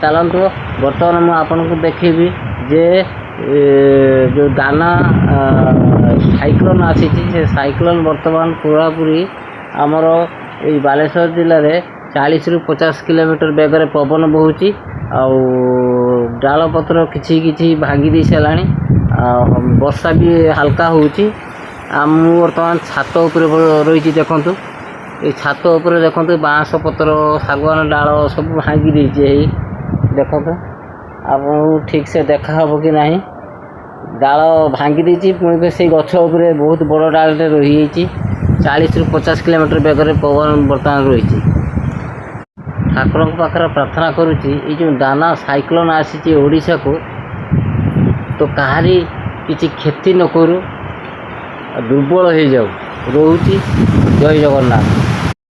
ଚାଲନ୍ତୁ, ବର୍ତ୍ତମାନ ମୁଁ ଆପଣଙ୍କୁ ଦେଖେଇବି ଯେ ଯେଉଁ ଦାନା ସାଇକ୍ଲୋନ୍ ଆସିଛି, ସେ ସାଇକ୍ଲୋନ୍ ବର୍ତ୍ତମାନ ପୁରାପୁରି ଆମର ଏଇ ବାଲେଶ୍ୱର ଜିଲ୍ଲାରେ 40ରୁ 50 କିଲୋମିଟର ବେଗରେ ପବନ ବହୁଛି ଆଉ ଡାଳପତ୍ର କିଛି କିଛି ଭାଙ୍ଗି ଦେଇ ସାରିଲାଣି ଆଉ ବର୍ଷା ବି ହାଲକା ହେଉଛି। ଆଉ ମୁଁ ବର୍ତ୍ତମାନ ଛାତ ଉପରେ ରହିଛି। ଦେଖନ୍ତୁ, ଏଇ ଛାତ ଉପରେ ଦେଖନ୍ତୁ, ବାଉଁଶ ପତ୍ର, ଶାଗୁଆନ ଡାଳ ସବୁ ଭାଙ୍ଗି ଦେଇଛି। ଏଇ ଦେଖନ୍ତୁ, ଆପଣଙ୍କୁ ଠିକ୍ ସେ ଦେଖା ହେବ କି ନାହିଁ, ଡାଳ ଭାଙ୍ଗି ଦେଇଛି। ପୁଣି ସେଇ ଗଛ ଉପରେ ବହୁତ ବଡ଼ ଡାଳଟେ ରହିଯାଇଛି। 40ରୁ 50 କିଲୋମିଟର ବେଗରେ ପବନ ବର୍ତ୍ତମାନ ରହିଛି। ଠାକୁରଙ୍କ ପାଖରେ ପ୍ରାର୍ଥନା କରୁଛି, ଏଇ ଯେଉଁ ଦାନା ସାଇକ୍ଲୋନ୍ ଆସିଛି ଓଡ଼ିଶାକୁ, ତ କାହାରି କିଛି କ୍ଷତି ନ କରୁ ଆଉ ଦୁର୍ବଳ ହେଇଯାଉ। ରହୁଛି, ଜୟ ଜଗନ୍ନାଥ।